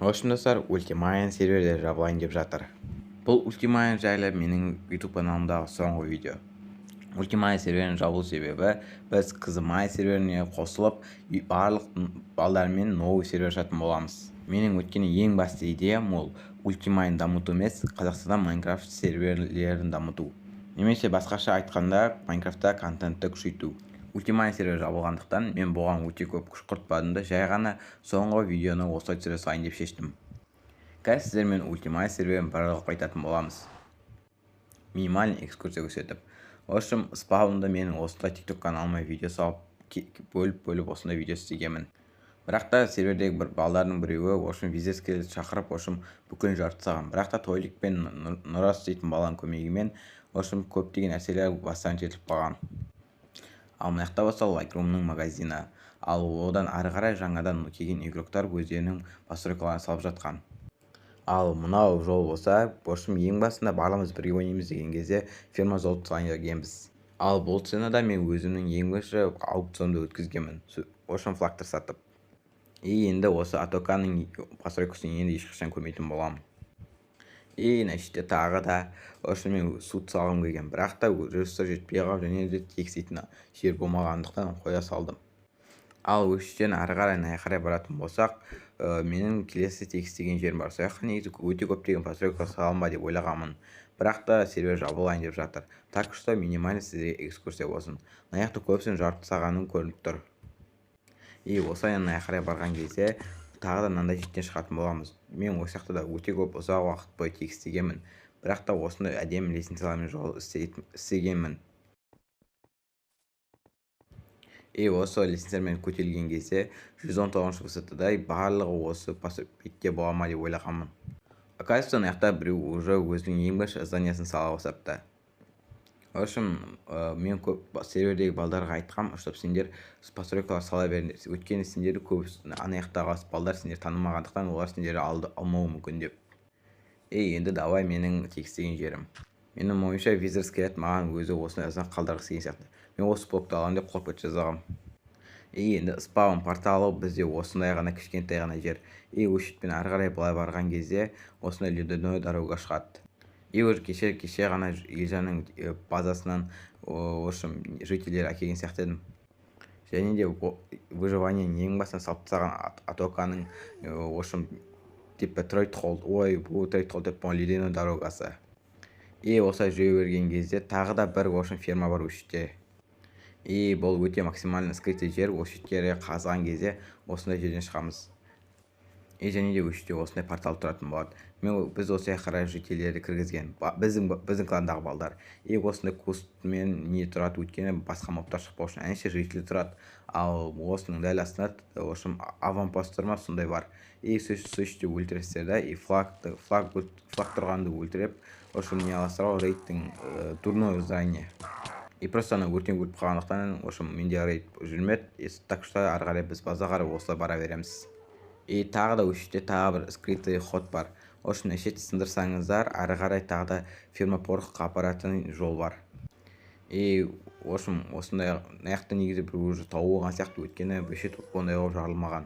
В общем, достар, Ultimine сервері жабылайын деп жатыр. Бұл Ultimine жайлы менің YouTube каналымдағы соңғы видео. Ultimine серверінің жабылу себебі: біз Кзмай серверіне қосылып, барлық балдармен новый сервер ашатын боламыз. Менің өйткені ең басты идеям ол Ultimine дамыту емес, Қазақстанда Майнкрафт серверлерін дамыту немесе басқаша айтқанда, Майнкрафтта контентті күшейту. Ultimine сервері жабылғандықтан, мен бұған өте көп күш құртпадым да, жай ғана соңғы видеоны осылай түсіре салайын деп шештім. Қазір сіздермен Ultimine серверін бір аралап айтатын боламыз, минимальный экскурсия көрсетіп. В общем, спаунда мен осындай TikTok каналыма видео салып, бөліп-бөліп осындай видео істегенмін. Бірақ та сервердегі бір балдардың біреуі, в общем, визерскийді шақырып, в общем, бүкілін жарып тастаған. Бірақ та Тойлик пен Нұрас дейтін баланың көмегімен, в общем, көптеген нәрселер бастан жетіліп қалған. Ал мына жақта болса Лайкрумның магазині. Ал одан ары қарай жаңадан келген игроктар өздерінің постройкаларын салып жатқан. Ал мынау жол болса, в общем, ең басында барлығымыз бірге ойнаймыз деген кезде ферма золото салайын дегенбіз. Ал бұл ценада мен өзімнің ең бірінші аукционды өткізгенмін, в общем, флагтар сатып. И енді осы Атоканың постройкасын енді ешқашан көрмейтін боламын. И мына жерде тағы да, в общем, мен суд салғым келген, бірақ та ресурстар жетпей қалып және де тегістейтін жер болмағандықтан, қоя салдым. Ал осы жерден ары қарай, мына қарай баратын болсақ, менің келесі тегістеген жерім бар. Сол жаққа негізі өте көптеген постройка саламын ба деп ойлағанмын, бірақ та сервер жабылайын деп жатыр. Так что минимально сіздерге экскурсия болсын. Мына жақта көбісін жарып тастағаным көрініп тұр. И осылай мына қарай барған кезде тағы да мынандай шеттен шығатын боламыз. Мен осы жақта да өте көп ұзақ уақыт бойы тегістегенмін, бірақ та осындай әдемі лестницалармен жол істегенмін. И осы лестницамен көтерілген кезде 119 высотада барлығы осы бетте бола ма деп ойлағанмын. Оказывается, мына жақта біреу уже өзінің ең бірінші зданиясын сала бастапты. В общем, мен көп сервердегі балдарға айтқам, чтоб сендер постройкалар сала беріңдер, өйткені сендер көбісі ана жақтағы балдар сендер танымағандықтан, олар сендерді алмауы мүмкін деп. Ей, енді давай менің тегістеген жерім. Менің ойымша, визер скелет маған өзі осындай знак қалдырғысы келген сияқты. Мен осы блокты аламын деп қорқып кете жаздағанмын. И енді спаун порталы бізде осындай ғана кішкентай ғана жер. И осы шетпен ары қарай былай барған кезде осындай ледяной дорога шығады. И уже кеше ғана Елжанның базасынан, в общем, жительдер әкелген сияқты едім. Және де выживаниенің ең басына салып тастаған Атоканың, в общем, типа трейд холл, ой, бұл трейд холл деп, ледяной дорогасы. И осылай жүре берген кезде тағы да бір, в общем, ферма бар осы жерде. И бұл өте максимально скрытый жер. Осы жерге қазған кезде осындай жерден шығамыз. И және де осы жерде осындай портал тұратын болады. Мен біз осы жаққа қарай жительдерді кіргізген, біздің кландағы балдар. И осындай кустмен не тұрады, өйткені басқа мобтар шықпау үшін. Әнше житель тұрады. Ал осының дәл астында, в общем, аванпост тұр ма, сондай бар. И сол жерде өлтіресіздер да, и флаг тұрғанды өлтіріп, в общем, не аласыздар ғой, рейдтің дурное здание. И просто ана өртеніп өліп қалғандықтан, в общем, менде рейд жүрмеді. Так что ары қарай біз базаға қарай осылай бара береміз. И тағы да осы жерде тағы бір скрытый ход бар. В общем, мына сындырсаңыздар, ары қарай тағы да ферма порохқа апаратын жол бар. И, в общем, осындай мына жақта негізі бір уже тауып болған сияқты, өйткені бұл шет ондай қылып жарылмаған.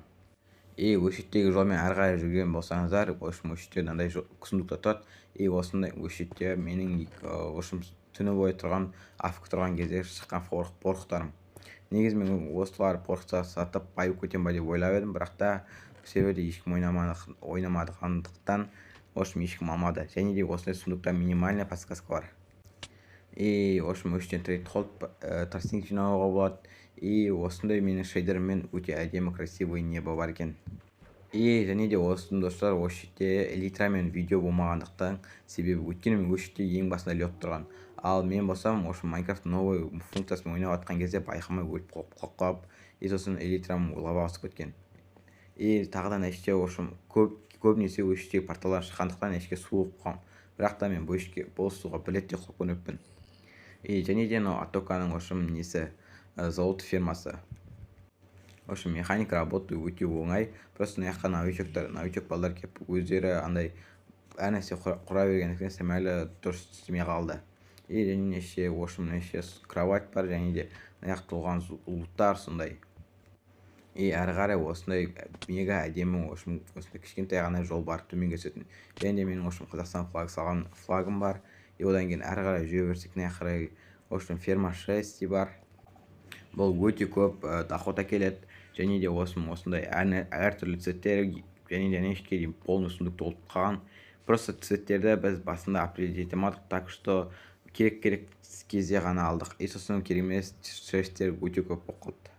И осы шеттегі жолмен ары қарай жүрген болсаңыздар, в общем, осы жерде мынандай сундуктар тұрады. И осындай осы жерде менің, в общем, түні бойы тұрған, АФК тұрған кезде шыққан порохтарым. Негізі мен осылар порохтар сатып байып кетемін ба деп ойлап едім, бірақ та серверде ешкім ойнамағандықтан, в общем, ешкім алмады. Және де осындай сундукта минимальная подсказка бар. И, в общем, осы жерден трейд холд, тростник жинауға болады. И осындай менің шейдеріммен өте әдемі, красивый небо бар екен. И және де осы, достар, осы жерде элитрамен видео болмағандықтан себебі, өйткені мен осы жерде ең басында лед тұрған. Ал мен болсам, в общем, Майнкрафт новый функциясымен ойнап жатқан кезде байқамай өліп қалып, и сосын элитрам лаваға түсіп кеткен. И тағы да мына жерде, в общем, көбінесе осы жердегі порталдар шыққандықтан, мына жерге су болып қалған. Бірақ та мен бұл жерге, бұл суға бір рет те құлап көрмеппін. И және де мынау Атоканың, в общем, несі, золото фермасы. В общем, механика работы өте оңай. Просто мына жаққа новичоктар, новичок балдар келіп, өздері андай әр нәрсе құра бергендіктен, сәмәлі дұрыс істемей қалды. И және неше, в общем, неше кровать бар және де мына жақта толған луттар сондай. И әрі қарай осындай мега әдемі, в общем, осындай кішкентай ғана жол бар төменге түсетін. Және де менің, в общем, Қазақстан флагы салған флагым бар. И одан кейін әрі қарай жүре берсек, мына қарай, в общем, ферма шерсти бар. Бұл өте көп доход әкеледі. Және де осындай әртүрлі цветтер, және де ана дейін полный сундук толып қалған. Просто цветтерді біз басында определить ете алмадық, так что керек керек кезде ғана алдық. И сосын керек емес шерсттер өте көп болып қалды.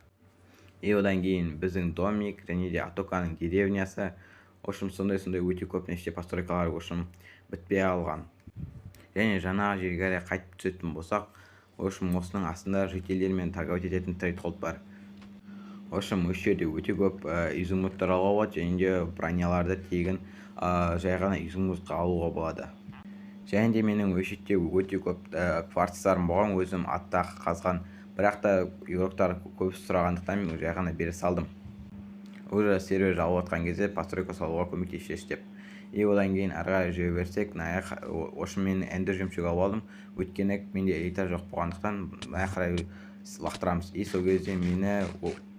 И одан кейін біздің домик және де Атоканың деревнясы, в общем, сондай сондай өте көп неше постройкалар, в общем, бітпей қалған. Және жаңағы жерге қарай қайтып түсетін болсақ, в общем, осының астында жительдермен торговать ететін трейд бар. В общем, осы жерде өте көп изумрудтар алуға болады және де броняларды тегін, жай ғана изумрудқа алуға болады. Және де менің осы жерде өте көп кварцтарым болған, өзім атта қазған, бірақ та игроктар көп сұрағандықтан, мен жай ғана бере салдым, уже сервер жабылып жатқан кезде постройка салуға көмектесші деп. И одан кейін әрі қарай жүре берсек, мына, в общем, мен эндер жемчуг алып алдым, өйткені менде элитра жоқ болғандықтан. Мына қарай лақтырамыз, и сол кезде мені,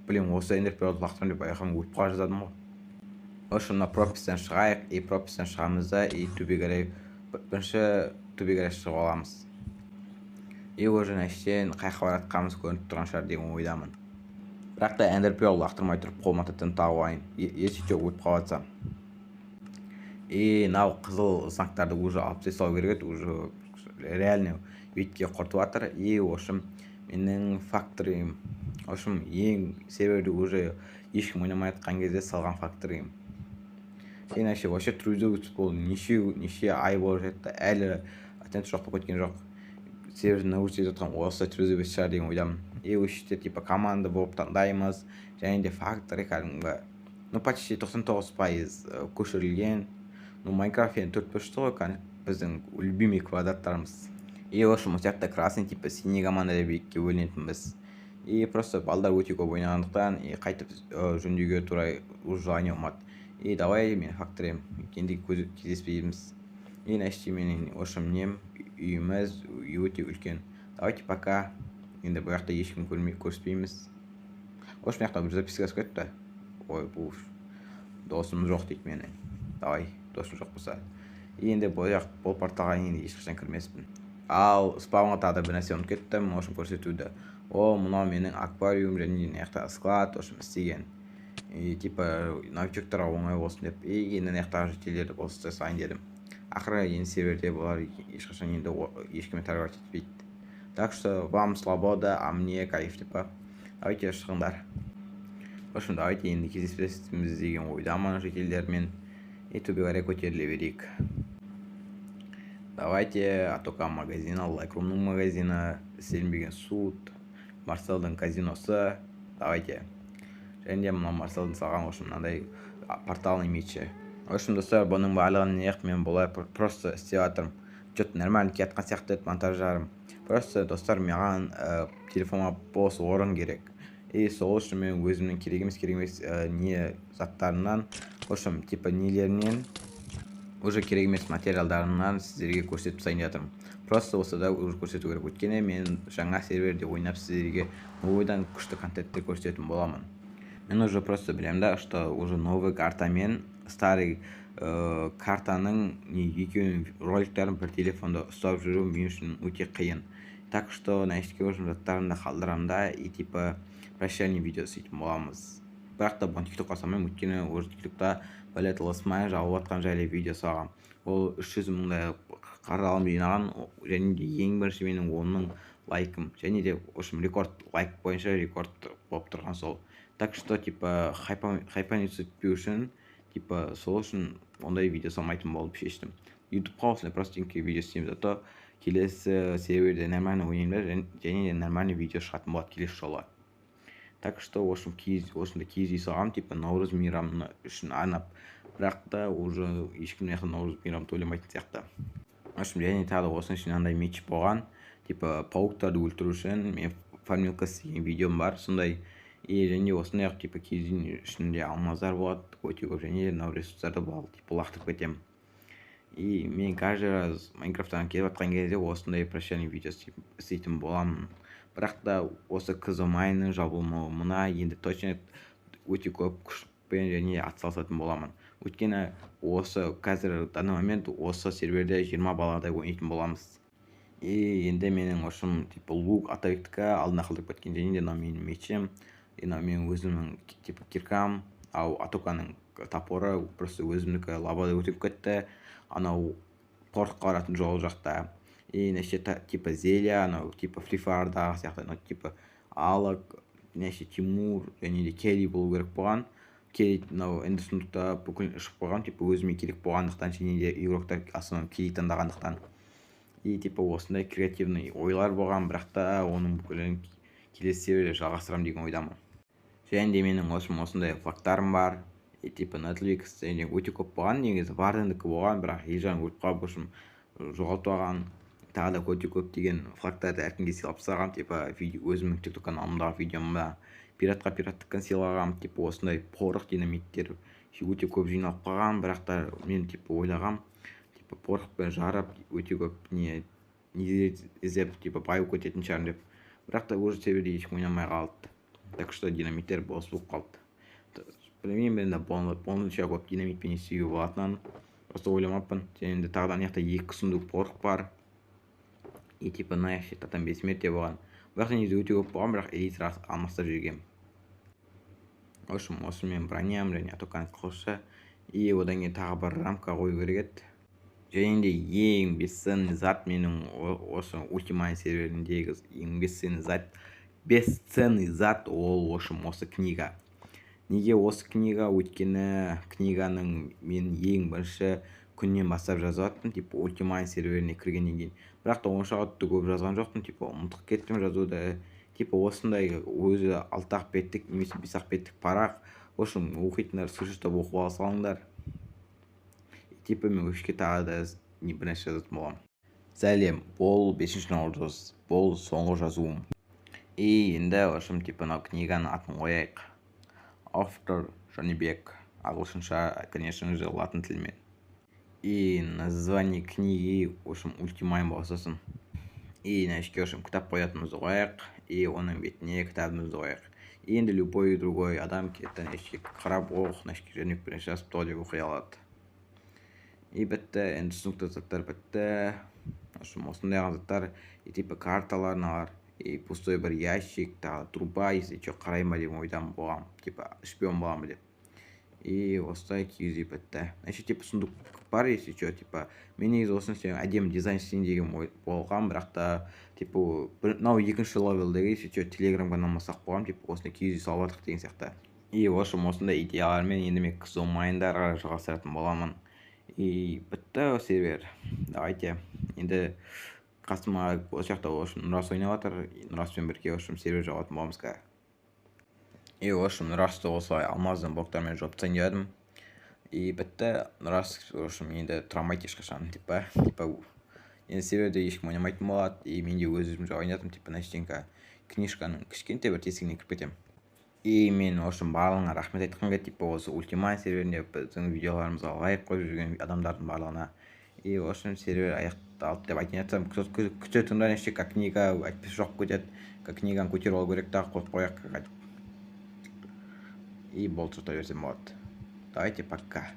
блин, осы эндер перлді лақтырамын деп аяғым өліп қала жаздадым ғой. В общем, мына пропастьтан шығайық. И пропастьтан шығамыз да, и төбеге қарай, бірінші төбеге қарай шығып аламыз. И уже мына жерден қай жаққа бара жатқанымыз көрініп тұрған шығар деген ойдамын. Бірақ та эндер перл лақтырмай тұрып, қолыма тотем тағып алайын, если че, өліп қалып жатсам. И мынау қызыл знактарды уже алып тастай салу керек еді, уже реально бетке құртып жатыр. И, в общем, менің факториім, в общем, ең серверде уже ешкім ойнамай жатқан кезде салған факториім. Иначе вообще трудовый болды, неше неше ай болып жатты, әлі оттенок жоқ болып кеткен жоқ. Серверді нарушить етіп жатқан осы трудовый шығар деген ойдамын. И осы жерде типа команда болып таңдаймыз. Және де факторы кәдімгі, ну, почти 99% көшірілген. Ну, Майнкрафт енді төрт бұрышты ғой, біздің любимый квадраттарымыз. И, в общем, осы жақта красный, типа синий команда деп екіге бөлінетінбіз. И просто балдар өте көп ойнағандықтан, и қайтып жөндеуге тура уже желание болмады. И давай, мен факториям, енді кездеспейміз. И мына менің, в общем, нем, үйіміз өте үлкен. Давайте, пока. Енді бұл жақта ешкім көрмей, көріспейміз. В общем, мына жақта бір записка түсіп кетті. Ой, бұл досым жоқ дейді мені. Давай, досым жоқ болса, енді бұл жақ, бұл порталға енді ешқашан кірмеспін. Ал спаунға тағы да бір нәрсе ұмытып кеттім, в общем, көрсетуді. Ол мынау менің аквариум және мына жақта склад, в общем, істеген, и типа новичоктарға оңай болсын деп. И енді мына жақтағы жительдерді осы салайын дедім. Ақыры енді серверде бұлар ешқашан енді ешкіммен торговать етпейді. Так что вам свобода, а мне кайф деп па. Давайте, шығыңдар. В общем, давайте, енді кездеспеспіз деген ойдамын жительдермен. И төбеге қарай көтеріле берейік. Давайте, Атока магазині, Лайкрумның магазині, істелінбеген суд, Марселдің казиносы. Давайте. Және де мынау Марселдің салған, в общем, мынандай портальный мечі. В общем, достар, бұның барлығын неғып мен бұлай просто істеп жатырмын? Че то нормально келе жатқан сияқты еді монтаждарым. Просто, достар, маған телефонға бос орын керек. И сол үшін мен өзімнің керек емес, керек емес не заттарымнан, в общем, типа нелерінен, уже керек емес материалдарынан сіздерге көрсетіп тастайын деп жатырмын. Просто болса да уже көрсету керек, өйткені мен жаңа серверде ойнап, сіздерге новыйдан күшті контенттер көрсететін боламын. Мен уже просто білемін да, что уже новый картамен старый картаның не екеуінің роликтерін бір телефонда ұстап жүру мен үшін өте қиын. Так что мына жерге уже заттарымды қалдырамын да, и типа прощальный видео істейтін боламыз. Бірақ та бұны Тиктокқа салмаймын, өйткені уже Тиктокта Балет Лысмай жабылып жатқан жайлы видео салғанмын. Ол 300 мыңдай қаралым жинаған және де ең бірінші менің 10 мың лайкым және де, в общем, рекорд, лайк бойынша рекорд болып тұрған сол. Так что типа хайпаниться етпеу үшін, типа сол үшін ондай видео салмайтын болып шештім. Ютубқа осындай простенький видео істеймін, зато келесі серверде нормально ойнаймын да, және де нормальный видео шығатын болады келесі жолы. Так что, в общем, киіз, осындай киіз үй салғанмын, типа наурыз мейрамына үшін арнап. Бірақ та уже ешкім мына жақта наурыз мейрамын тойламайтын сияқты. В общем, және тағы да осының ішінде мынандай меч болған, типа пауктарды өлтіру үшін. Мен фармилка істеген видеом бар сондай. И және осындай типа киіз үйдің ішінде алмаздар болады өте көп, және де мынау ресурстарды типа лақтырып кетемін. И мен каждый раз Майнкрафттан келіп жатқан кезде осындай прощальный видео істейтін боламын. Бірақ та осы Кзомайнның жабылмауына енді точно Өте көп күшпен және атсалысатын боламын. Өйткені осы қазір, данный момент, осы серверде 20 баладай ойнайтын боламыз. И енді менің общем, типа, лук Атабектікі, алдына қалдырып кеткен, және де мынау менің мечім, и мынау менің өзімнің, типа, киркам, ал Атоканың топоры просто өзімдікі лавада өтіп кетті анау порохқа баратын жол жақта. И неше, типа, зелья, анау, типа, Фри Фаердағы сияқты, анау, типа, Алак, неше, Тимур және де Келли болу керек болған. Келли мынау енді сундукта бүкіл ішіп қойған, типа, өзіме керек болғандықтан және де игроктар основном Келли таңдағандықтан. И, типа, осындай креативный ойлар болған, бірақ та оның бүкілін келесі серверде жалғастырамын деген ойдамын. Және де менің осындай флагтарым бар. И, типа, Netflix және өте көп болған. Негізі Вардендікі болған, бірақ Елжан өліп қалып, в общем, жоғалтып алған. Тағы да өте көптеген флагтарды әркімге сыйлап тастағанмын, типа, видео, өзімнің Тикток каналымдағы видеомда пиратқа пираттікін сыйлағанмын. Типа, осындай порох, динамиттер өте көп жиналып қалған, бірақ та мен, типа, ойлағам, типа, порохпен жарып, өте көп не не іздеп, типа, байып кететін шығармын деп. Бірақ та уже серверде ешкім ойнамай қалды, так что динамиттер бос болып қалды. Білмеймін енді, онша көп динамитпен не істеуге болатынын просто ойламаппын. Және де тағы да ана жақта екі сундук порох бар. И, типа, мына жақта тотем бессмертия болған, бірақ негізі өте көп болған, бірақ элитра алмастырып жібергенмін. В общем, осы менің броням және Атоканың қылышы. И одан кейін тағы бір рамка қою керек еді. Және де ең бесценный зат, менің осы Ультимайн серверіндегі ең бесценный зат, бесценный зат, ол, в общем, осы книга. Неге осы книга? Өйткені книганың мен ең бірінші күннен бастап жазып жаттым, типа, Ультимайн серверіне кіргеннен кейін, бірақ та онша қатты көп жазған жоқпын, типа, ұмытып кеттім жазуды. Типа, осындай өзі алты ақ беттік немесе бес ақ беттік парақ. В общем, оқитындар скриншоттап оқып ала салыңдар. Типа, мен өшке тағы да не бір нәрсе жазатын боламын. Сәлем, бұл 5 наурыз, бұл соңғы жазуым. И енді, в общем, типа, мынау книганың атын қояйық: автор Жәнібек, ағылшынша, конечно же, латын тілімен. И название книги, в общем, Ультимайн болсын. И мына жерге, в общем, кітап қоятынымызды қояйық, и оның бетіне кітабымызды қояйық. И енді любой другой адам келеді, мына жерге қарап, ох, мына жерге Жәнібек бірінші жазыпты ғой деп оқи алады. И бітті, енді түсінікті заттар бітті. В общем, осындай заттар, и, типа, карталар мыналар, и пустой бір ящик, тағы труба, если че, қараймын ба деген ойдамын болғанмын, типа, шпион боламын деп. И осылай киіз үй бітті. Еще, типа, сундук бар, если че. Типа, мен негізі осыны істеген, әдемі дизайн істейін деген ой болған, бірақ та, типа, мынау екінші левелдегі, если че, Телеграм каналыма салып қойғанмын, типа, осындай киіз үй салып жатырық деген сияқты. И, в общем, осындай идеялармен енді мен кзомайнды ары қарай жалғастыратын боламын. И бітті сервер. Давайте, енді қасыма осы жақта, в общем, Нұрас ойнап жатыр. Нұраспен бірге, в общем, сервер жабатын боламыз қазір. И, в общем, Нұрасты осылай алмазный блоктармен жауып тастайын деп едім. И бітті. Нұрас, в общем, енді тұра алмайды ешқашан. Типа, енді серверде ешкім ойнамайтын болады, и мен де өз өзімше ойнадым. Типа, мына книжканың кішкентай бір тесігіне кіріп кетемін. И мен, в общем, барлығына рахмет айтқым келеді, типа, осы Ультимайн серверінде біздің видеоларымызға лайк қойып жүрген адамдардың барлығына. И, в общем, сервер аяқталды деп айтайын жатсам, күте тұрыңдар, неше, как книга, әйтпесе жоқ кетеді. Как книганы көтеріп алу керек та, қойып қояйық. И болды, жата берсем болады. Давайте, пока.